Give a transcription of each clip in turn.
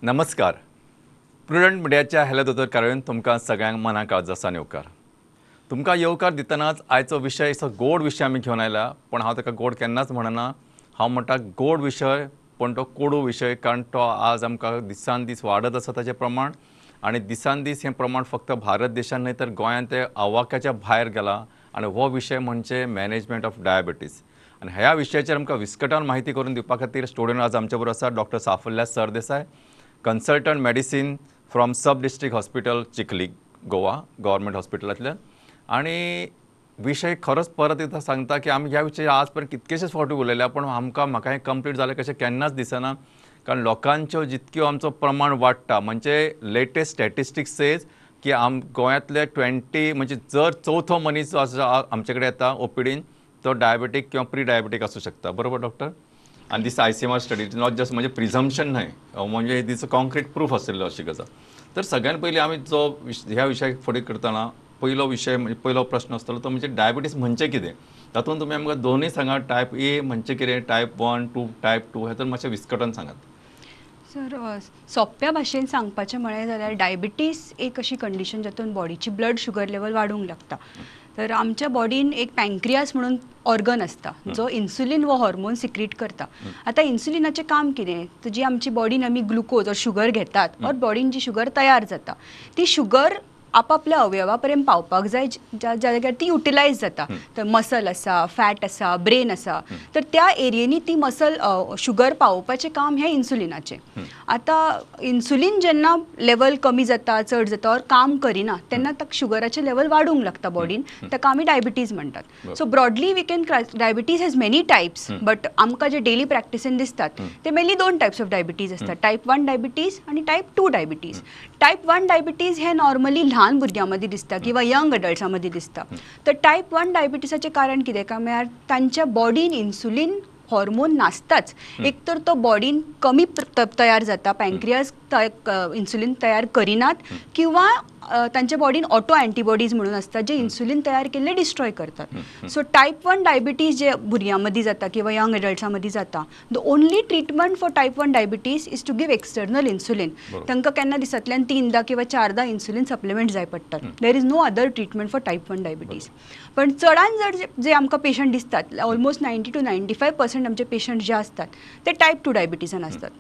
नमस्कार. प्रुडंट मिडियाच्या हॅलो दोतोर कार्यावळीन तुमकां सगळ्यांक मना काळजासान येवकार. तुमकां येवकार दितनाच आयचो विशय असो गोड विशय आमी घेवन आयला, पूण हांव ताका गोड केन्नाच म्हणना. हांव म्हणटा गोड विशय, पूण तो कोडू विशय, कारण तो आज आमकां दिसान दीस वाडत आसा ताचें प्रमाण, आनी दिसान दीस हें प्रमाण फक्त भारत देशान न्हय तर गोंयांत ते आवाक्याच्या भायर गेलां. आनी हो विशय म्हणजे मॅनेजमेंट ऑफ डायबिटीज. आनी ह्या विशयाचेर आमकां विस्कटावन म्हायती करून दिवपा खातीर स्टुडियोन आज आमचे बरोबर आसा doctor Safalya Sardesai, consultant medicine from sub district hospital Chikhli, Goa government हॉस्पिटलांतल्यान. आनी विशय खरोच परत एकदां सांगता की आमी ह्या विशयार आज पर्यंत कितकेशेच फावटी उलयल्या, पूण आमकां म्हाका हें कंप्लीट जालें कशें केन्नाच दिसना, कारण लोकांच्यो जितक्यो आमचो प्रमाण वाडटा, म्हणजे लेटेस्ट स्टॅटिस्टिक्स सेज की आम गोंयांतले 20 म्हणजे जर चवथो मनीस जो आसा आमचे कडेन येता ओपीडीन तो डायबेटीक किंवा प्री डायबेटीक आसूं शकता. बरोबर डॉक्टर? आनी this ICMR study, not just म्हणजे प्रिझम्पशन न्हय, म्हणजे दीस कॉन्क्रीट प्रूफ आशिल्लो अशी गजाल. तर सगळ्यान पयलीं आमी जो ह्या विशयाक फुडें करतना पयलो विशय म्हणजे पयलो प्रश्न आसतलो तो म्हणजे डायबिटीज म्हणजे कितें. तातूंत तुमी आमकां दोनूय सांगात, टायप ए म्हणजे कितें, टायप 1, 2, टायप 2, हें तर मातशें विस्कटून सांगात. सर, सोंप्या भाशेन सांगपाचें म्हळें जाल्यार डायबिटीज एक अशी कंडिशन जातून बॉडीची ब्लड शुगर लेवल वाडूंक लागता. तर आमच्या बॉडीन एक पँक्रियास म्हणून ऑर्गन आसता जो इन्सुलीन हो हॉर्मोन सिक्रीट करता. आतां इन्सुलिनाचें काम कितें, तर जी आमची बॉडीन आमी ग्लुकोज ऑर शुगर घेतात ऑर बॉडीन जी शुगर तयार जाता ती शुगर आपापल्या अवयवा पर्यंत पावपाक जाय, ज्या जाग्यार ती युटिलायज जाता. तर मसल आसा, फॅट आसा, ब्रेन आसा, तर त्या एरियेनी ती मसल शुगर पावोवपाचें काम हें इन्सुलिनाचें. आतां इन्सुलीन जेन्ना लेवल कमी जाता, चड जाता ऑर काम करिना, तेन्ना ताका शुगराचें लेवल वाडूंक लागता बॉडीन, ताका आमी डायबिटीज म्हणटात. So broadly we can, diabetes has many types, but आमकां जे डेली प्रॅक्टिसीन दिसतात ते मेनली दोन टायप्स ऑफ डायबिटीज आसतात, टायप 1 डायबिटीज आनी टायप 2 डायबिटीज. टायप 1 डायबिटीज हे नॉर्मली ल्हान भुरग्यां मदीं दिसता किंवा यंग अडल्ट्सां मदीं दिसता. तर टायप 1 डायबिटीसाचें कारण कितें काय म्हळ्यार तांच्या बॉडीन इन्सुलीन हॉर्मोन नासताच. एक तर तो बॉडीन कमी तयार जाता, पँक्रियास इन्सुलीन तयार करिनात, किंवा तांच्या बॉडीन ऑटो अँटीबॉडीज म्हणून आसतात जे इन्सुलीन तयार केल्ले डिस्ट्रॉय करतात. सो टायप 1 डायबिटीज जे भुरग्यां मदीं जाता किंवा यंग अडल्ट्सां मदीं जाता, the only treatment for type 1 diabetes is to give external insulin. तांकां केन्ना दिसांतल्यान 3दा किंवा 4दा इन्सुलीन सप्लिमेंट जाय पडटात. There is no other treatment for type 1 diabetes. पण चडान चड जे आमकां पेशंट दिसतात, ऑलमोस्ट 90 to 95% आमचे पेशंट जे आसतात ते टायप 2 डायबिटीसान आसतात.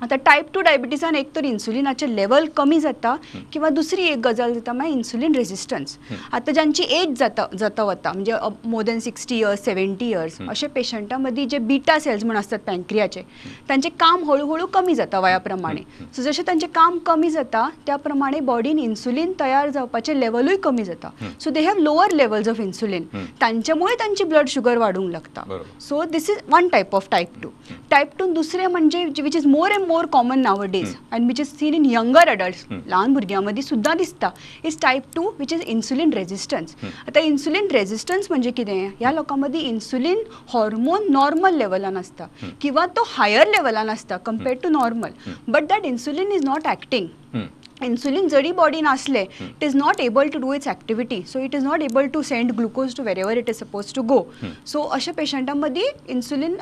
आतां टायप 2 डायबिटीसान एक तर इन्सुलिनाचें लेवल कमी जाता किंवा दुसरी एक गजाल जाता मागीर इन्सुलीन रेजिस्टन्स. आतां जांची एज जाता जाता वता म्हणजे मोर देन 60 इयर्स, 70 इयर्स, अशे पेशंटां मदीं जे बीटा सेल्स म्हूण आसतात पँक्रियाचे, तांचें काम हळू हळू कमी जाता वया प्रमाणे. सो जशें तांचें काम कमी जाता त्या प्रमाणे बॉडीन इन्सुलीन तयार जावपाचें लेवलूय कमी जाता. So they have lower levels of insulin, तांच्यामुळे तांची ब्लड शुगर वाडूंक लागता. So this is one type of type 2. Type 2 दुसरें म्हणजे which is more and more common nowadays and which is seen in younger adults, ल्हान भुरग्यां मदीं सुद्दां दिसता, is type 2 which is insulin resistance. आतां इन्सुलीन रेजिस्टन्स म्हणजे कितें, ह्या लोकां मदीं इन्सुलीन हॉर्मोन नॉर्मल लेवलान आसता किंवा तो हायर लेवलान आसता compared to normal, but that insulin is not acting. Insulin जरी बॉडीन आसलें, it is not able to do its activity, so it is not able to send glucose to wherever it is suppose to go. So अशा पेशंटां मदीं insulin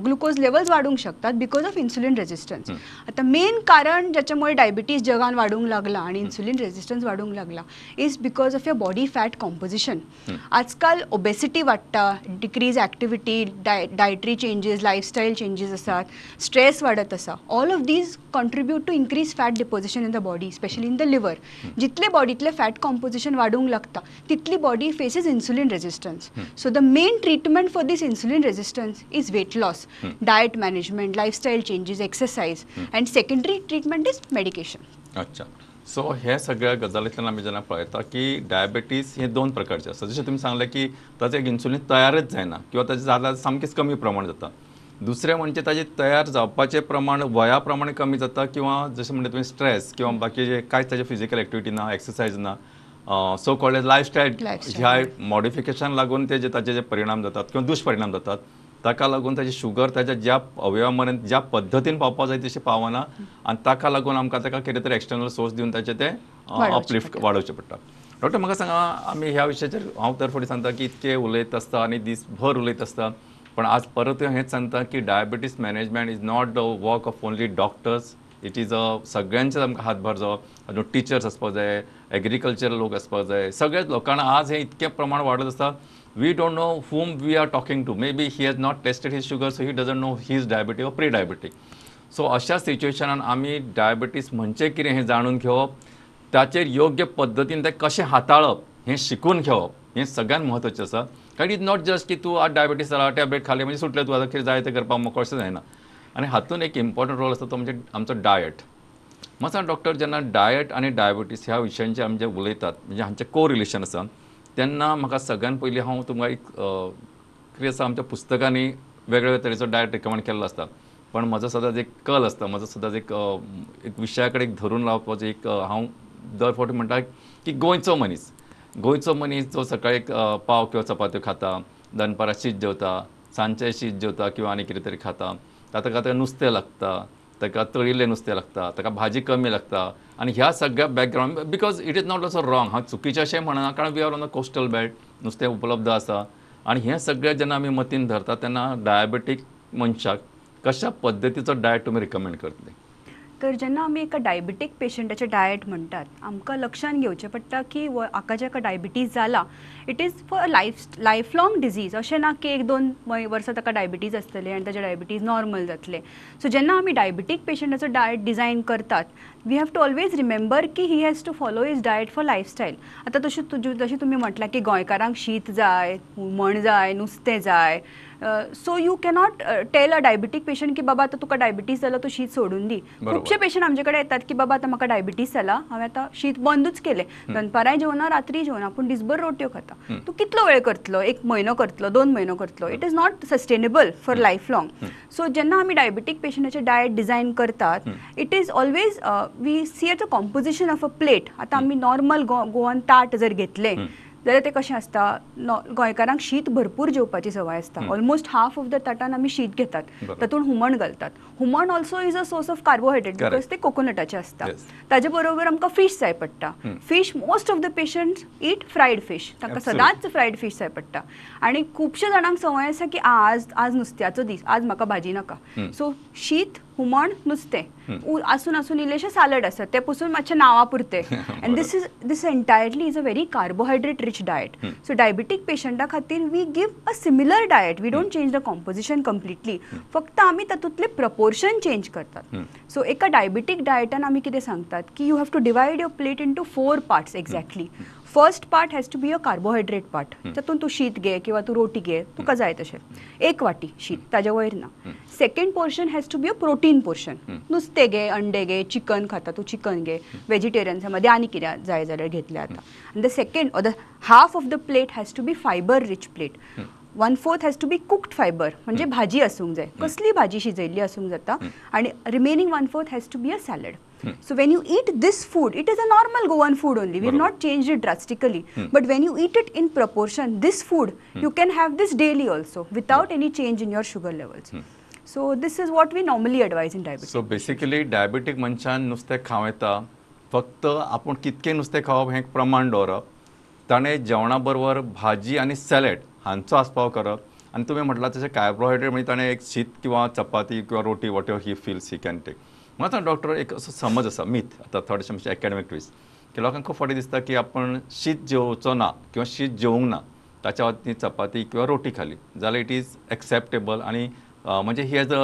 glucose levels वाडूंक शकतात because of insulin resistance. आतां main कारण ज्याच्यामुळे diabetes जगान वाडूंक लागला आनी इन्सुलीन रेजिस्टन्स वाडूंक लागला is because of your body fat composition. आजकाल ओबेसिटी वाडटा, decrease activity, dietary changes, lifestyle changes आसात, स्ट्रेस वाडत आसा. All of these contribute to increase fat deposition in the body, specially in the liver. जितले बॉडीतले fat composition वाडूंक लागता तितली body faces insulin resistance. So the main treatment for this insulin resistance is weight loss, diet management, lifestyle changes, exercise, and secondary treatment is medication. अच्छा, so हे सगळ्या गजालींतल्यान आमी जेन्ना पळयता की डायबिटीज हे दोन प्रकारचे आसता. जशें तुमी सांगलें की ताचें एक इन्सुलीन तयारच जायना किंवा ताचें जाल्यार सामकेंच कमी प्रमाण जाता. दुसरें म्हणजे ताजें तयार जावपाचें प्रमाण वया प्रमाणे कमी जाता किंवा जशें म्हणटा तुमी स्ट्रेस किंवा बाकीचे कांयच ताजें फिजिकल एक्टिविटी ना, एक्सरसायज ना, सो कॉल्ड लायफस्टायल, Lifestyle. ह्या मॉडिफिकेशन लागून ते जे ताजे जे परिणाम जातात किंवा दुश्परिणाम जातात, ताका लागून ताजी शुगर ताच्या ज्या अवयवा मेरेन ज्या पद्दतीन पावपाक जाय तशें पावना आनी ताका लागून आमकां ताका कितें तरी एक्सटर्नल सोर्स दिवन ताचें तें वाडोवचें अपलिफ्ट पडटा. वाडोवचें पडटा. डॉक्टर म्हाका सांगा, आमी ह्या विशयाचेर हांव दर फावटी सांगता की इतकें उलयत आसता आनी दीसभर उलयत आसता, पण आज परत हेंच सांगता की diabetes management is not the work of only doctors. It is a सगळ्यांचेच आमकां हातभार जावप. हातूंत टिचर्स आसपाक जाय, एग्रीकल्चर लोक आसपाक जाय, सगळ्याच लोकांना आज हें इतकें प्रमाण वाडत आसा. We don't know whom we are talking to. Maybe he has not tested his sugar, so he doesn't know he is diabetic or pre diabetic. So अशा सिच्युएशनान आमी डायबिटीज म्हणजे कितें हें जाणून घेवप, ताचेर योग्य पद्दतीन तें कशें हाताळप हें शिकून घेवप हें सगळ्यांत म्हत्वाचें आसा. कारण is not just की तूं आज डायबिटीज जाला, टॅबलेट खाली म्हणजे सुटलें, तूं आतां कितें जाय तें करपाक मोकळो, अशें जायना. आनी हातूंत एक इम्पॉर्टंट रोल आसा तो म्हणजे आमचो डायट. म्हाका सांग डॉक्टर, जेन्ना डायट आनी डायबिटीज ह्या विशयांचेर आमी जे उलयतात म्हणजे हांचें को रिलेशन आसा, तेन्ना म्हाका सगळ्यान पयलीं हांव तुमकां एक कितें आसा, आमच्या पुस्तकांनी वेगवेगळे तरेचो डायट रिकमेंड केल्लो आसता, पण म्हजो सदांच एक कल आसता, म्हजो सदांच एक एक विशया कडेन धरून रावपाचो एक हांव दर फावटी म्हणटा की गोंयचो मनीस, गोंयचो मनीस जो सकाळी एक पाव किंवा चपात्यो खाता, दनपारां शीत जेवता, सांजचें शीत जेवता किंवा आनी कितें तरी खाता, ताका ताका नुस्तें लागता, ताका तळिल्लें नुस्तें लागता, ताका भाजी कमी लागता. आनी ह्या सगळ्या background, because it is not also wrong, हांव चुकीचें अशें म्हणना, कारण we are on a coastal belt, नुस्तें उपलब्ध आसा. आनी हें सगळें जेन्ना आमी मतीन धरता तेन्ना डायबेटीक मनशाक कशा पद्दतीचो डायट तुमी रिकमेंड करतले? तर जेन्ना आमी एका डायबिटीक पेशंटाचें डायट म्हणटात, आमकां लक्षांत घेवचें पडटा की हाका जेका डायबिटीज जाला, it is for a life long disease. अशें ना की 1-2 वर्सां ताका डायबिटीज आसतलें आनी ताजें डायबिटीज नॉर्मल जातलें. सो जेन्ना आमी डायबिटीक पेशंटाचो डायट डिजायन करतात, we have to always remember की he has to follow his diet for lifestyle. आतां जशें तुमी म्हटलां की गोंयकारांक शीत जाय, हुमण जाय, नुस्तें जाय, so you cannot tell a diabetic patient की बाबा आतां तुका डायबिटीज जाला, तूं शीत सोडून दी. खुबशे पेशंट आमचे कडेन येतात की बाबा आतां म्हाका डायबिटीज जाला, हांवें आतां शीत बंदूच केलें, दनपारांय जेवना, रात्री जेवना, पूण दिसभर रोट्यो खाता. तूं कितलो वेळ करतलो? 1 म्हयनो करतलो, 2 म्हयनो करतलो? It is not sustainable for life long. So जेन्ना आमी डायबिटीक पेशंटाचें डायट डिजायन करतात, it is always we see at a composition of a plate. आतां आमी नॉर्मल गोवन ताट जर घेतलें जाल्यार तें कशें आसता, गोंयकारांक शीत भरपूर जेवपाची संवय आसता. ऑलमोस्ट हाफ ऑफ the ताटान आमी शीत घेतात, तातूंत हुमण घालतात. हुमण also is a source of carbohydrate because ते कोकोनटाचें आसता. ताजे बरोबर आमकां फीश जाय पडटा. Fish most of the patients eat fried fish, तांकां सदांच फ्रायड फीश जाय पडटा. आनी खुबशे जाणांक संवय आसा की आज आज नुस्त्याचो दीस, आज म्हाका भाजी नाका. सो शीत, हुमण, नुस्तें आसून आसून इल्लेशें सालड आसा, तें पसून मातशें नांवा पुरतें. And this is this entirely is a very carbohydrate rich diet. So diabetic पेशंटा खातीर we give a similar diet, we don't change the composition completely, फक्त आमी तातूंतलें प्रपोर्शन चेंज करतात. सो एका डायबिटीक डायटान आमी कितें सांगतात की you have to divide your plate into 4 parts exactly. First part has to be a carbohydrate part, तातूंत तूं शीत घे किंवा तूं रोटी घे, तुका जाय तशें, 1 वाटी शीत, ताजे वयर ना. Second portion has to be a protein portion, नुस्तें घे, अंडे घे, चिकन खाता तूं चिकन घे, वेजिटेरियन्सा मदीं आनी कितें जाय जाल्यार घेतलें आतां. आनी the second or the half of the plate has to be fibre rich plate. 1/4 has to be cooked fibre, म्हणजे भाजी आसूंक जाय, कसली भाजी शिजयल्ली आसूंक जाता, आनी remaining 1/4 has to be a salad. So when you eat this food, it is a normal Goan food only. We have not changed it drastically. But when you eat it in proportion, this food, you can have this daily also without any change in your sugar levels. So this is what we normally advise in diabetes. So basically, diabetic मनशान नुस्तें खावं येता, फक्त आपूण कितकें नुस्तें खावप हें प्रमाण दवरप, ताणें जेवणा बरोबर भाजी आनी सॅलड हांचो आस्पाव करप. आनी तुवें म्हटलां तशें कार्बोहायड्रेट म्हणजे ताणें एक शीत किंवा चपाती किंवा रोटी, whatever he feels he can take. आतां डॉक्टर एक असो समज आसा, मीथ, आतां थोडेशें मातशें एकेडमीक ट्विस्ट, की लोकांक खूब फावटी दिसता की आपण शीत जेवचो ना किंवा शीत जेवंक ना, ताच्या बाबतींत चपाती किंवा रोटी खाली जाल्यार it is acceptable आनी म्हणजे he has a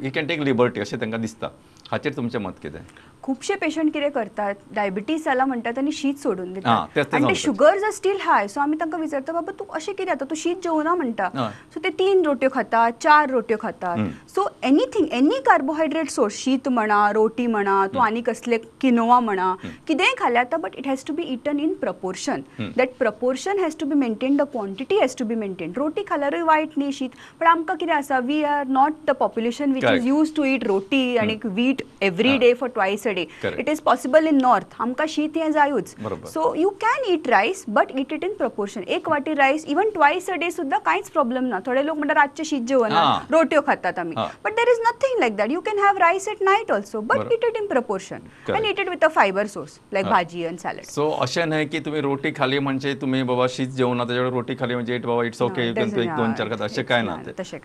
he can take liberty अशें तांकां दिसता. हाचेर तुमचें मत कितें? खुबशे पेशंट कितें करतात, डायबिटीज जाला म्हणटात आनी शीत सोडून दितात, आनी ते sugars are still high. So आमी तांकां विचारता, बाबा तूं अशें कितें जाता, तूं शीत जेवना म्हणटा. सो ते 3 रोट्यो खातात, 4 रोट्यो खातात. So anything, any carbohydrate source, शीत म्हणा, रोटी म्हणा, तूं आनी कसले किनोवा म्हणा, कितेंय खाल्यार जाता, but it has to be eaten in proportion. That proportion has to be maintain, the quantity has to be maintain. रोटी खाल्यारूय वायट न्ही शीत, पण आमकां कितें आसा, we are not the population which is use to eat roti आनी wheat every day for twice a day. It is possible in north. आमकां शीत हें जायूच. So you can eat rice but eat it in proportion. एक वाटी rice even twice a day सुद्दां कांयच problem ना. थोडे लोक म्हणटात रातचें शीत जेवना, रोट्यो खातात आमी, but there is nothing like that. You can have rice at night also, but eat it in proportion and eat it with a fibre source like bhaji and salad. So अशें न्हय की तुमी रोटी खाली म्हणजे तुमी बाबा शीत जेवना, ताजे रोटी खाली म्हणजे बाबा it's okay, you can एक दोन चार खाता, अशें कांय ना.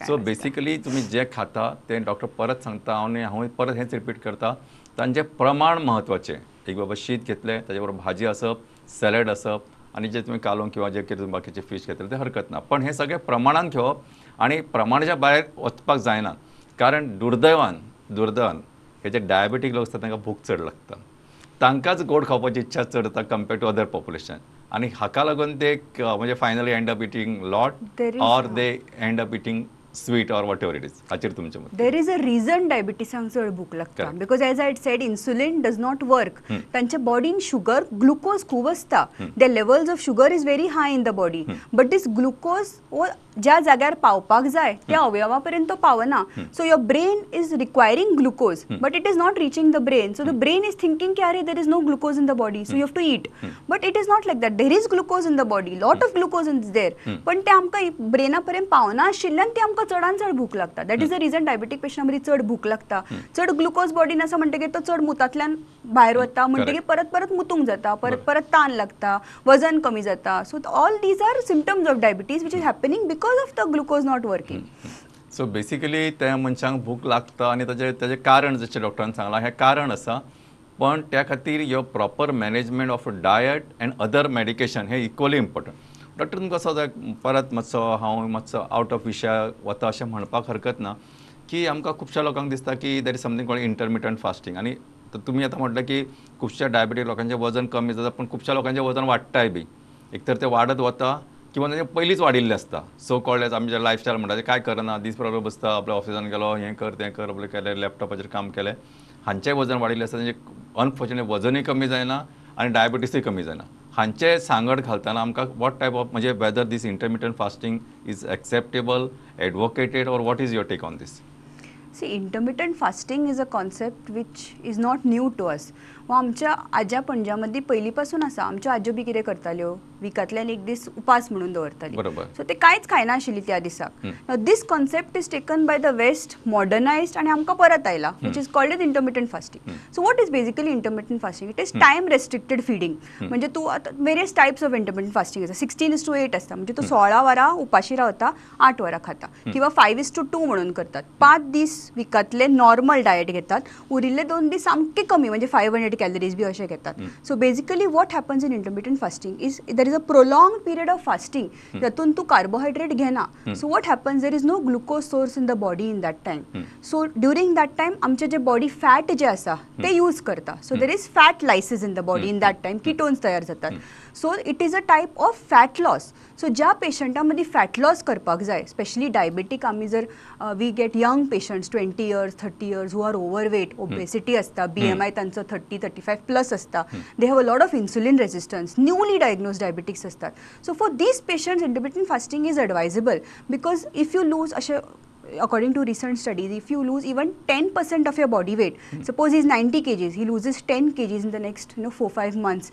सो बेसिकली तुमी जें खाता तें डॉक्टर परत सांगता आनी हांव परत हेंच रिपीट करता, तांचें प्रमाण म्हत्वाचें. एक बाबा शीत घेतलें ताजे बरोबर भाजी आसप, सॅलड आसप आनी जे तुमी कालोवन किंवा जे कितें बाकीचे फीश घेतले ते हरकत ना, पण हें सगळें प्रमाणान घेवप आनी प्रमाणाच्या भायर वचपाक जायना. कारण दुर्दैवान दुर्दैवान हे जे डायबेटीक लोक आसता तांकां भूक चड लागता, तांकांच गोड खावपाची इच्छा चड जाता कंपेर्ड टू अदर पॉप्युलेशन, आनी हाका लागून ते म्हणजे finally end up eating lot or they end up eating sweet or whatever it is. हाचेर तुमचें मत? There is a reason डायबिटीसांक चड भूक लागता, because as I said insulin does not work. तांच्या बॉडीन शुगर ग्लुकोज खूब आसता, the levels of sugar is very high in the body, but this glucose ज्या जाग्यार पावपाक जाय त्या अवयवा पर्यंत तो पावना. So your brain is requiring glucose but it is not reaching the brain. So the brain is thinking की अरे there is no glucose in the body, so you have to eat, but it is not like that. There is glucose in the body, lot of glucose is there, पण ते आमकां ब्रेना पर्यंत पावना आशिल्ल्यान ते आमकां चडान चड भूक लागता. That is the reason diabetic पेशंटा मदीं चड भूक लागता. चड ग्लुकोज बॉडीन आसा म्हणटकीर तो चड मुतांतल्यान भायर वता, म्हणटकीर परत परत मुतूंक जाता, परत परत तान लागता, वजन कमी जाता. So all these are symptoms of diabetes which is happening because of the glucose not working. So basically त्या मनशांक भूक लागता आनी ताजें ताजें कारण जशें डॉक्टरान सांगलां हें कारण आसा, पण त्या खातीर your proper management of diet and other medication हें इक्वली इम्पॉर्टंट. डॉक्टर तुमकां असो परत मातसो हांव मातसो आवट ऑफ विशया वता अशें म्हणपाक हरकत ना की आमकां खुबश्या लोकांक दिसता की there is something called intermittent fasting, आनी तुमी आतां म्हटलें की खुबश्या डायबेटीक लोकांचें वजन कमी जाता, पूण खुबश्या लोकांचें वजन वाडटाय बी, एक तर तें वाडत वता किंवा तांचें पयलींच वाडिल्लें आसता. सो कॉल्ड एज आमचें लायफस्टायल म्हणटा तें कांय करना, दीस बरोबर बसता, आपल्या ऑफिसान गेलो, हें कर तें कर, आपलें केलें, लॅपटॉपाचेर काम केलें, हांचें वजन वाडिल्लें आसता, तांचें अनफॉर्चुनेट वजनूय कमी जायना आनी डायबिटीसूय कमी जायना. हांचें सांगड घालतना आमकां what type of म्हणजे whether this intermittent fasting is acceptable, advocated, or what is your take on this? See, intermittent fasting is a concept which is not new to us. वा आमच्या आज्या पणज्या मदीं पयलीं पासून आसा. आमच्यो आज्यो बी कितें करताल्यो, विकांतल्यान एक दीस उपास म्हणून दवरताली, सो ते कांयच खायनाशिल्ली त्या दिसाक. This concept is taken by the west, modernised आनी आमकां परत आयला, which is called as intermittent fasting. So what is basically intermittent fasting? It is time restricted feeding. म्हणजे तूं आतां various types of intermittent fasting आसा. 16:8 आसता, म्हणजे तूं 16 वरां उपाशी रावता, 8 वरां खाता, किंवा 5:2 म्हणून करतात. 5 दीस विकांतले नॉर्मल डायट घेतात, उरिल्ले 2 दीस सामके कमी म्हणजे 500 कॅलरीज बी अशें घेतात. So basically what happens in intermittent fasting is there is a prolong period of fasting जातून तूं कार्बोहायड्रेट घेना. So what happens, there is no glucose source in the body in that time. So during that time आमचे जे body fat जे आसा ते use करता. So there is fat lysis in the body in that time, ketones तयार जातात. So it is a type of fat loss. So ज्या पेशंटां मदीं fat loss करपाक जाय, स्पेशली डायबेटीक, आमी जर we get young patients 20 years 30 years who are overweight, obesity आसता, BMI तांचो 30-35 प्लस आसता, they have a lot of insulin resistance, newly diagnosed diabetics असतात. So for these patients intermittent fasting is advisable, because if you lose अशें according to recent studies, if you lose even 10% of your body weight, suppose he's 90 kgs, he loses 10 kgs in the next 4-5 months,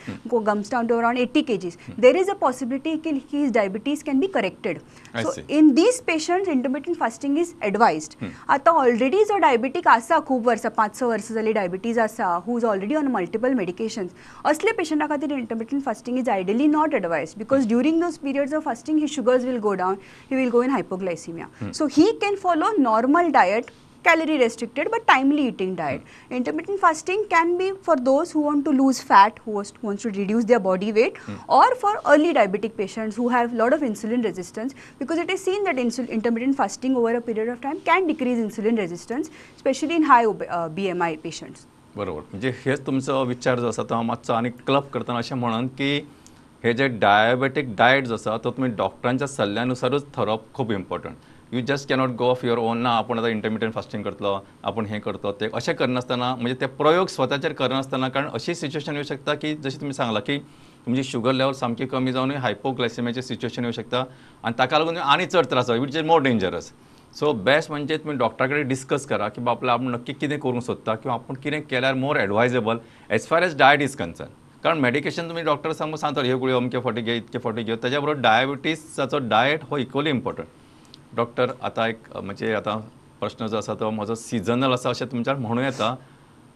comes down to around 80 kgs, there is a possibility that his diabetes can be corrected. So in these patients, intermittent fasting is advised. आता already जो diabetic आसा खूब वर्सां, 5-6 वर्सां जाली diabetes आसा, who is already on multiple medications, असले पेशंटा खातीर intermittent fasting is ideally not advised, because during those periods of fasting his sugars will go down, he will go in hypoglycemia. So he can follow normal diet, calorie restricted but timely eating diet. Intermittent fasting can be for those who want to lose fat, who wants to reduce their body weight, or for early diabetic patients who have lot of insulin resistance, because it is seen that intermittent fasting over a period of time can decrease insulin resistance, especially in high BMI patients. बरोबर, म्हणजे हेच तुमचो विचार जो आसा तो हांव मातसो आनी क्लब करतना अशें म्हणून की हे जे डायबेटीक डायट जो आसा तो तुमी डॉक्टरांच्या सल्ल्यानुसारूच थरोवप खूब important. You just cannot go off your own, ना आपूण आतां इंटरमिटंट फास्टींग करतलो, आपूण हें करतलो तें, अशें करनासतना, म्हणजे ते प्रयोग स्वताचेर करनासतना, कारण अशी सिच्युएशन येवं शकता की जशें तुमी सांगलां की तुमची शुगर लेवल सामकी कमी जावन हायपोग्लायसेमियाचें सिच्युएशन येवं शकता आनी ताका लागून आनी चड त्रास जाता, which is more dangerous. So best म्हणजे तुमी डॉक्टरा कडेन डिस्कस करा की बाबा आपूण नक्की कितें करूंक सोदता किंवा आपूण कितें केल्यार more advisable as far as diet is concern. कारण मेडिकेशन तुमी डॉक्टर सांगून सांगता ह्यो गुळयो अमके फावटी घे, इतके फावटी घे, ताच्या बरोबर डायबिटीसाचो डायट हो इक्वली इम्पॉर्टंट. डॉक्टर आतां एक म्हणजे आतां प्रश्न जो आसा तो म्हजो सिजनल आसा अशें तुमच्यान म्हणूं येता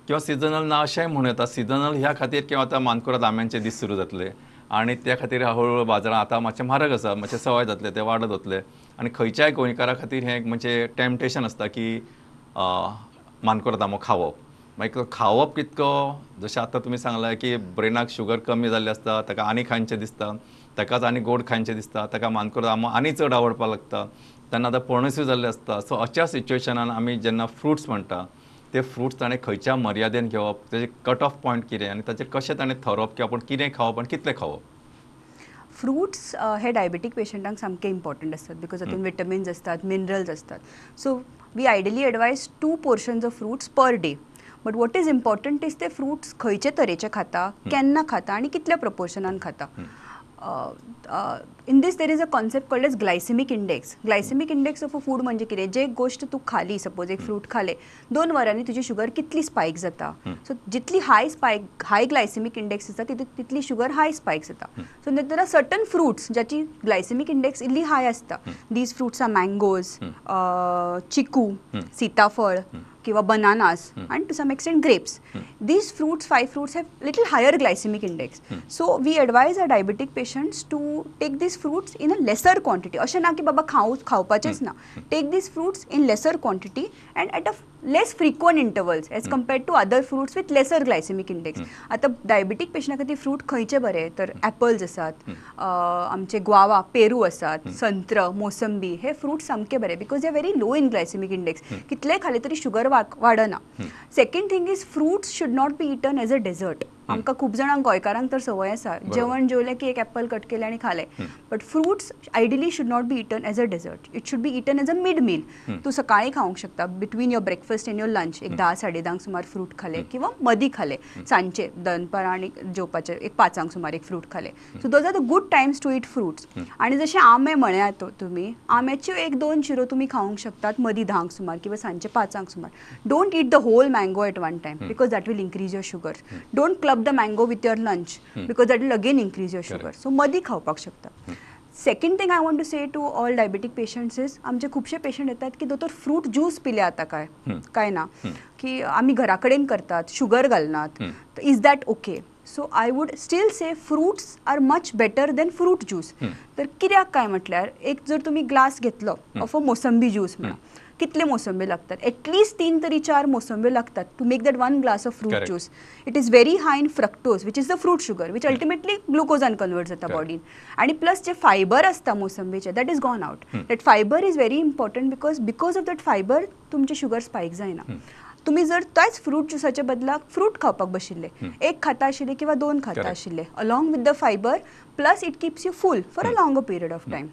किंवा सिजनल ना अशेंय म्हणूं येता. सिजनल ह्या खातीर किंवा आतां मानकुराद आंब्यांचे दीस सुरू जातले आनी त्या खातीर हळूहळू बाजारांत आतां मातशें म्हारग आसा, मातशें सवाय जातलें, तें वाडत वतलें आनी खंयच्याय गोंयकारा खातीर हें एक म्हणजे टेम्पटेशन आसता की मानकुराद आंबो खावप. मागीर तो खावप कितको, जशें आतां तुमी सांगलां की ब्रेनाक शुगर कमी जाल्ली आसता, ताका आनी खायचें दिसता, ताकाच आनी गोड खायचें दिसता, ताका मानकुराद आंबो आनी चड आवडपाक लागता, तेन्ना आतां पणसूय जाल्ले आसता. सो अशा सिच्युएशनान आमी जेन्ना फ्रुट्स म्हणटा ते फ्रुट्स ताणें खंयच्या मर्यादेन घेवप, ताजें कट ऑफ पॉयंट कितें आनी ताचेर कशें ताणें थरोवप की आपूण कितें खावप आनी कितलें खावप? फ्रुट्स हे डायबेटीक पेशंटांक सामके इम्पॉर्टंट आसतात because तातूंत विटमिन्स आसतात, मिनरल्स आसतात. So we ideally advise 2 portions of fruits per day. But what is important is ते फ्रुट्स खंयचे तरेचे खाता, केन्ना खाता आनी कितल्या प्रपोर्शनान खाता. In this there is a concept called as glycemic index. Glycemic index of a food म्हणजे कितें, जे गोश्ट तूं खाली, सपोज एक फ्रूट खालें, 2 वरांनी तुजी शुगर कितली स्पायक जाता. सो जितली हाय स्पायक, हाय ग्लायसेमीक इंडेक्स आसा तितली शुगर हाय स्पायक जाता. So there are certain fruits ज्याची ग्लायसेमीक इंडेक्स इल्ली हाय आसता. These fruits are mangoes, चिकू, सीताफळ किंवा bananas and to some extent grapes. These fruits, 5 fruits have little higher glycemic index. So we advise our diabetic patients to take these fruits in a lesser quantity. अशें ना की बाबा खावपाचेच ना. Take these fruits in lesser quantity and at a less frequent intervals as compared to other fruits with lesser glycemic index. आतां diabetic पेशंटा खातीर fruit खंयचे बरे, तर एपल्स आसात, आमचे ग्वावा, पेरू आसात, संत्र, मोसंबी, हे फ्रूट सामके बरे because they are very low in glycemic index. कितलेय खाले तरी शुगर वाडना. Second thing is fruits should not be eaten as a dessert. आमकां खूब जाणांक गोंयकारांक तर संवय आसा, जेवण जेवलें की एक एप्पल कट केलें आनी खालें. But fruits ideally should not be eaten as a dessert. It should be eaten as a mid meal. तूं सकाळीं खावंक शकता between your breakfast and your lunch, एक 10 साडे 10 सुमार फ्रूट खालें किंवा मदीं खालें, सांजचे दनपारां आनी जेवपाचें एक 5 सुमार एक फ्रूट खालें. So those are the good times to eat fruits. आनी जशें आंबे म्हळ्यात तुमी, आंब्याच्यो 1-2 शिरो तुमी खावंक शकतात मदीं 10 सुमार किंवा सांजचे 5 सुमार. Don't eat the whole mango at one time because that will increase your sugar. Don't club the mango with your lunch because that will again increase your sugar. So मदी खावपाक शकता. Second thing I want to say to all diabetic patients is, आमचे खुबशे patient येतात की दोतोर fruit juice पिले आतां काय काय ना, की आमी घरा कडेन करतात, शुगर घालनात, is that okay? So I would still say fruits are much better than fruit juice. तर कित्याक काय म्हटल्यार, एक जर तुमी ग्लास घेतलो ऑफ अ मोसंबी ज्यूस म्हणा, कितले मोसंबी लागतात, एटलिस्ट 3 तरी 4 मोसंबी लागतात to make that 1 glass of fruit juice. It is very high in fructose which is the fruit sugar which ultimately ग्लुकोजान convert जाता बॉडीन. आनी प्लस जे फायबर आसता मोसंबीचे that is gone out. That fibre is very important because because of that fibre तुमचे sugar spike जायना. तुमी जर त्याच fruit ज्युसाच्या बदलाक fruit खावपाक बशिल्ले, एक खाता आशिल्ले किंवा 2 खाता आशिल्ले, along with the fibre plus it keeps you full for a longer period of time.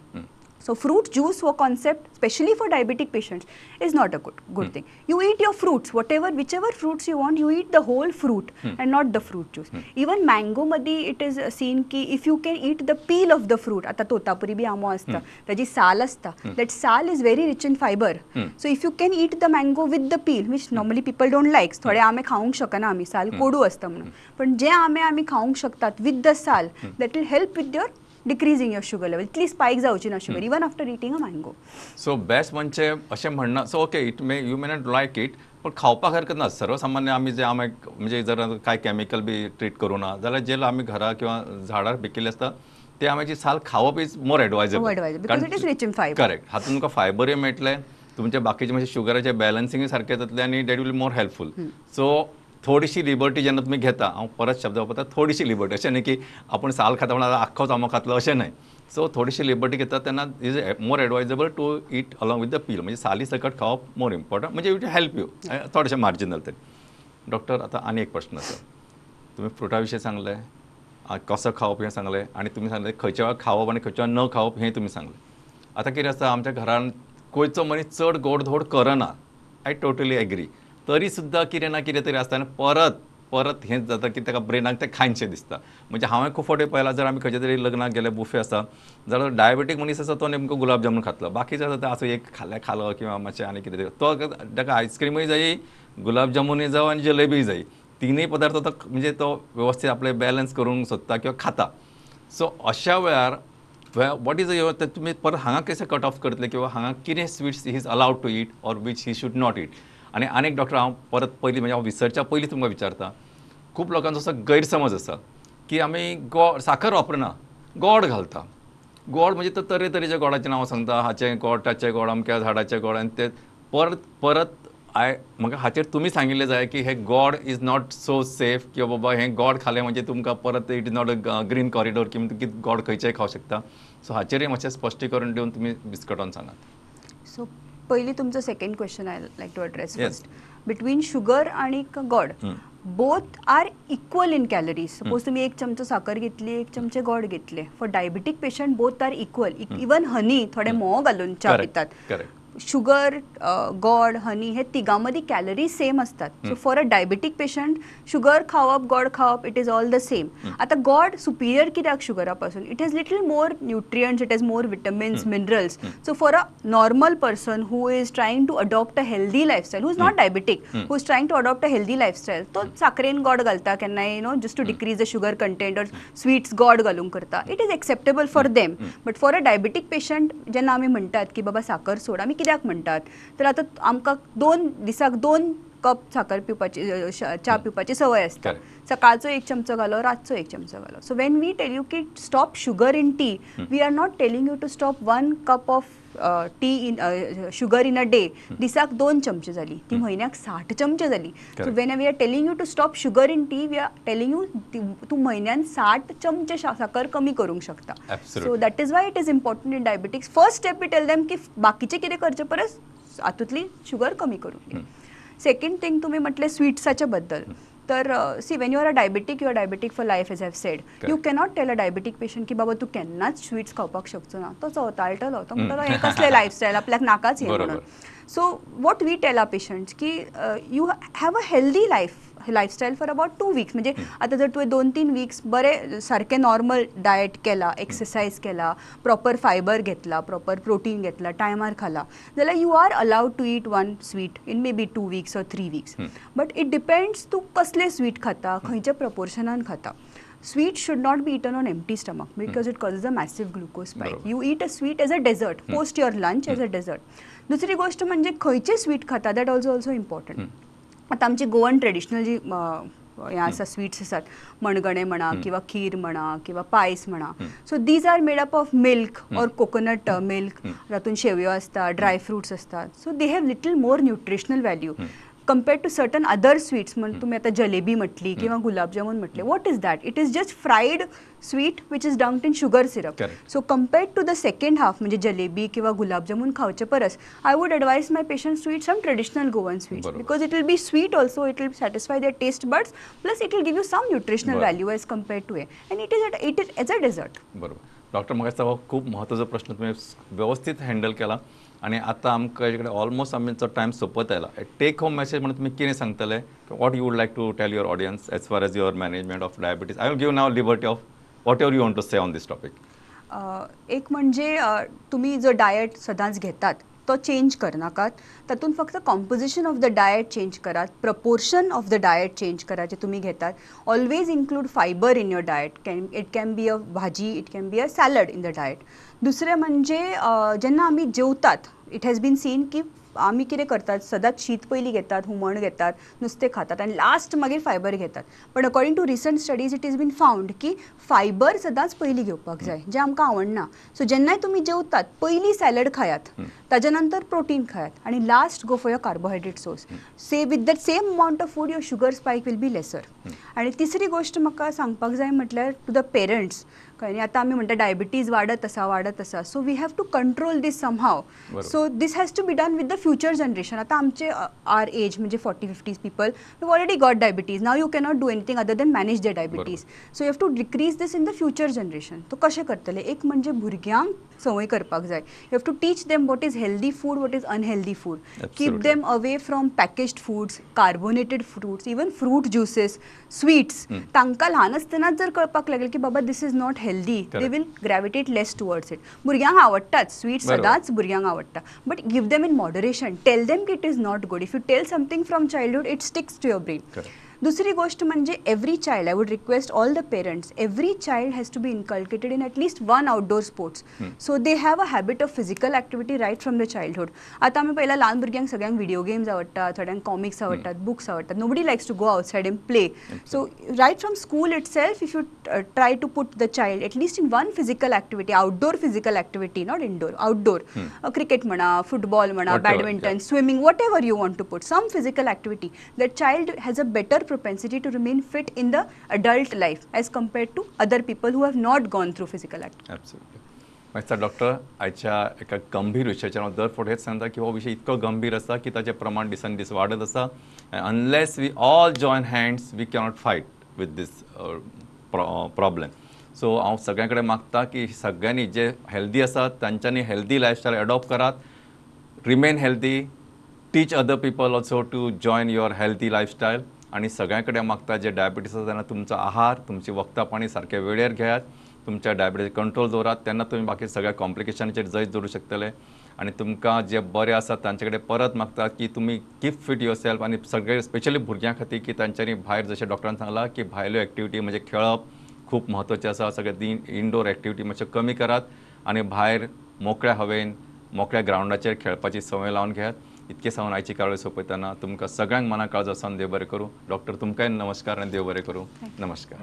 So fruit juice हो concept specially for diabetic patients is not a good thing. You eat your fruits, whatever whichever fruits you want, you eat the whole fruit and not the fruit juice. Even mango मदी it is seen की if you can eat the peel of the fruit, आतां तोतापुरी बी आंबो आसता, ताजी साल आसता, that साल is very rich in fibre. So if you can eat the mango with the peel, which normally people don't like, थोडे आंबे खावंक शकना आमी, साल कोडू आसता म्हणून, पण जे आंबे आमी खावंक शकतात विथ the साल, that will help with your decreasing your sugar level. इतली स्पायक जावची ना sugar even after eating a mango. So best म्हणजे अशें म्हणना, so okay it may you may not like it, पण खावपाक हरकत ना. सर्वसामान्य आमी जे आमे म्हणजे जर काय केमिकल बी ट्रीट करूं ना जाल्यार जे आमी घरा किंवा झाडार पिकिल्ले आसता ते आम्याची साल खावप is more advisable because it is rich in fibre. Correct, हातून तुमकां फायबरूय मेळटलें, तुमचे बाकीचे म्हणजे शुगराचे बॅलन्सिंगूय सारकें जातलें आनी that will more helpful. So थोडीशी लिबर्टी जेन्ना तुमी घेता, हांव परत शब्द वापरता, थोडीशी लिबर्टी, अशें न्ही की आपूण साल खाता म्हणून आख्खोच आंबो खातलो अशें न्हय. सो थोडीशी लिबर्टी घेता तेन्ना is more advisable to eat along with the peel, म्हणजे साली सकट खावप मोर इम्पॉर्टंट, म्हणजे it help you थोडेशें मार्जिनल तरी. डॉक्टर आतां आनी एक प्रश्न आसा, तुमी फ्रुटा विशीं सांगलें, कसो खावप हें सांगलें आनी तुमी सांगलें खंयच्या वेळार खावप आनी खंयच्या वेळार न खावप हें तुमी सांगलें. आतां कितें आसा, आमच्या घरान खंयचो मनीस चड गोडधोड करना, I totally agree, तरी सुद्दां कितें ना कितें तरी आसता आनी परत परत हेंच जाता की ताका ब्रेनाक तें खायनशें दिसता. म्हणजे हांवें खूब फावटी पळयलां, जर आमी खंयच्या तरी लग्नाक गेले बुफे आसा जाल्यार डायबेटीक मनीस आसा तो नेमको गुलाब जामून खातलो, बाकीचे आसा ते असो एक खाल्यार खालो किंवा मातशें आनी कितें तो ताका आयस्क्रीमूय जायी, गुलाब जामूनय जावं आनी जलेबीय जायी, तिनूय पदार्थ तो म्हणजे तो वेवस्थीत आपले बॅलन्स करूंक सोदता किंवा खाता. सो अशा वेळार what is your, तुमी परत हांगा कशें कट ऑफ करतले किंवा हांगा कितें sweets he is allowed to eat or which he should not eat? आनी आनीक डॉक्टर हांव परत पयलीं म्हणजे हांव विसरच्या पयलीं तुमकां विचारता, खूब लोकांचो असो गैरसमज आसा की आमी गोड साखर वापरना, गोड घालता. गोड म्हणजे तो तरेतरेच्या गोडाचें नांव सांगता, हाचें गोड ताचें गोड, अमक्या झाडाचें गोड, आनी ते परत परत I म्हाका हाचेर तुमी सांगिल्लें जाय की हे गोड is not so safe किंवा बाबा हें गोड खालें म्हणजे तुमकां परत it is not a green corridor की तुमी गोड खंयचेय खावंक शकता. सो हाचेरय मातशें स्पश्टीकरण दिवन तुमी बिस्कटोन सांगात. सो पयलीं तुमचो second question I like to address first. Between sugar आनी गोड, both are equal in calories. Suppose तुम्ही एक चमचो साखर घेतली, एक चमचे गोड घेतले, for diabetic patient both are equal. Even honey थोडे म्होंव घालून च्या पितात. शुगर, गोड, हनी हे तिगां मदीं कॅलरीज सेम आसतात. So for a diabetic patient sugar खावप, गोड खावप, it is all the same. आतां गोड सुपिरियर कित्याक शुगरा पासून? It has little more nutrients, it has more vitamins, minerals. So for a normal person who is trying to adopt a healthy lifestyle, who is not diabetic, who is trying to adopt a healthy lifestyle, तो साकरेन गोड घालता केन्नाय, you know, just to decrease the sugar content or sweets गोड घालूंक करता, it is acceptable for them. But for a diabetic patient जेन्ना आमी म्हणटात की बाबा साकर सोड, आमी कित्याक म्हणटात? तर आतां आमकां 2 दिसाक 2 कप साकर पिवपाची, च्या पिवपाची संवय आसता. सकाळचो 1 चमचो घालो, रातचो 1 चमचो घालो. So when we tell you की stop sugar in tea, we are not telling you to stop 1 cup of tea in sugar in a day. दिसाक 2 चमचे जाली, ती म्हयन्याक 60 चमचे जाली. So when we are telling you to stop sugar in tea, we are telling you तूं म्हयन्यान 60 चमचे साकर कमी करूंक शकता. So that is why it is important in diabetics. First step we tell them की बाकीचें कितें करचे परस हातूंतली शुगर कमी करूंक. सेकंड थिंग तुमी म्हटलें स्विट्साच्या बद्दल, तर see when you are a diabetic, you are diabetic for life, as have said. You cannot tell a diabetic patient की बाबा तूं केन्नाच स्विट्स खावपाक शकचो ना, तो चवताळटलो, तो म्हणटलो हें कसलें लायफस्टायल, आपल्याक नाकाच हें म्हणून. So what we tell our patients की you have a healthy lifestyle for about 2 weeks. म्हणजे आतां जर तुवें 2-3 वीक्स बरें सारकें नॉर्मल डायट केला, एक्सरसायज केला, प्रॉपर फायबर घेतला, प्रॉपर प्रोटीन घेतला, टायमार खाला, जाल्यार you are allowed to eat 1 sweet in maybe 2 weeks or 3 weeks. But it depends तूं कसलें स्वीट खाता, खंयच्या प्रपोर्शनान खाता. Sweet should not be eaten on empty stomach because it causes a massive glucose spike. You eat a sweet as a dessert, post your lunch as a dessert. दुसरी गोष्ट म्हणजे खंयचे sweet खाता, that also also important. आतां आमची Goan traditional जी हें आसा स्वीट्स आसात, मणगणें म्हणा किंवा खीर म्हणा किंवा पायस म्हणा, so these are made up of milk or coconut milk, तातूंत शेवयो आसता, ड्राय फ्रुट्स आसतात. So they have little more nutritional value compared to certain other sweets. म्हण तुम्ही आता जलेबी म्हटली किंवा गुलाबजामुन म्हटले, what is that? It is just fried sweet which is dunked in sugar syrup. So compared to the second half म्हणजे जलेबी किंवा गुलाबजामुन खावचे परस I would advise my patients to eat some traditional Goan sweets because it will be sweet also, it will satisfy their taste buds, plus it will give you some nutritional value as compared to a, and it is it is as a dessert. बरोबर doctor, म्हाका हो खूब म्हत्वाचो प्रश्न तुवें व्यवस्थीत handle केला आनी आतां आमकां कडेन ऑलमोस्ट आमचो टायम सोंपत आयला. टेक होम मॅसेज म्हणून तुमी कितें सांगतले? What you would like to tell your audience as far as your management of diabetes? I will give now liberty of whatever you want to say on this topic. एक म्हणजे तुम्ही जो diet सदांच घेतात तो चेंज करनाकात, तातूंत फक्त composition of the diet change करात, proportion of the diet change करात जे तुमी घेतात. Always include fibre in your diet, can it can be a bhaji, it can be a salad in the diet. दुसरें म्हणजे जेन्ना आमी जेवतात, it has been seen की आमी कितें करतात, सदांच शीत पयलीं घेतात, हुमण घेतात, नुस्तें खातात आनी लास्ट मागीर फायबर घेतात. पण according to recent studies it is been found की फायबर सदांच पयलीं घेवपाक जाय, जें आमकां आवडना. सो जेन्नाय तुमी जेवतात पयलीं सॅलड खायात, ताज्या नंतर प्रोटीन खायात आनी last go for your carbohydrate source. Say with that same amount of food your sugar spike will be lesser. आनी तिसरी गोश्ट म्हाका सांगपाक जाय म्हटल्यार टू the parents. कळ्ळें न्ही? आतां आमी म्हणटा डायबिटीज वाडत आसा, वाडत आसा, so we have to control this somehow. So this has to be done with the future generation. आतां आमचे आर एज म्हणजे 40-50s people we already got diabetes. Now you cannot do anything other than manage the diabetes. So you have to decrease this in the future generation. तो कशें करतले? एक म्हणजे भुरग्यांक संवय करपाक जाय. You have to teach them what is healthy food, what is unhealthy food. Keep them away from packaged foods, carbonated fruits, even fruit juices, sweets. तांकां ल्हान आसतनाच जर कळपाक लागलें की बाबा this is not healthy, they will gravitate less towards it. भुरग्यांक आवडटाच sweet, सदांच भुरग्यांक आवडटा, but give them in moderation. Tell them की it is not good. If you tell something from childhood, it sticks to your brain. दुसरी गोष्ट म्हणजे every child, I would request all the parents, every child has to be inculcated in at least one outdoor sports, so they have a habit of physical activity right from the childhood. आतां आमी पळयला ल्हान भुरग्यांक सगळ्यांक video games आवडटा, थोड्यांक comics आवडटात, books आवडटात. Nobody likes to go outside and play. So right from school itself, if you try to put the child at least in one physical activity, outdoor physical activity, not indoor, outdoor, cricket म्हणा, football म्हणा, Whatever, badminton, swimming, whatever you want to put, some physical activity, that child has a better propensity to remain fit in the adult life as compared to other people who have not gone through physical activity. Absolutely. मागीर doctor, आयच्या एका गंभीर विशयाचेर हांव दर फावट हेच सांगता की हो विशय इतको गंभीर आसा की ताचें प्रमाण दिसान दीस वाडत आसा. Unless we all join hands, we cannot fight with this problem. So हांव सगळ्यां कडेन मागता की सगळ्यांनी जे हेल्दी आसात तांच्यांनी हेल्दी लायफस्टायल एडॉप्ट करात. Remain healthy, teach other people also to join your healthy lifestyle. आनी सगळ्यां कडेन मागता, जे डायबिटीस आसा तेन्ना तुमचो आहार, तुमची वखदां पाणी सारकें वेळेर घेयात, तुमच्या डायबिटीज कंट्रोल दवरात, तेन्ना तुमी बाकी सगळ्या कॉम्प्लिकेशनाचेर जैत जोडूं शकतले. आनी तुमकां जे बरे आसात तांचे कडेन परत मागता की तुमी कीप फिट your self. आनी सगळे स्पेशली भुरग्यां खातीर की तांच्यांनी भायर, जशें डॉक्टरान सांगलां की भायल्यो एक्टिविटी म्हणजे खेळप खूब म्हत्वाचें आसा. सगळे इनडोर एक्टिविटी मातश्यो कमी करात आनी भायर मोकळ्या हवेन, मोकळ्या ग्रावंडाचेर खेळपाची संवय लावन घेयात. इतकें सांगून आयची कार्यावळ सोंपयतना तुमकां सगळ्यांक मना काळजा सावन देव बरें करूं. डॉक्टर, तुमकांय नमस्कार आनी देव बरें करूं. नमस्कार.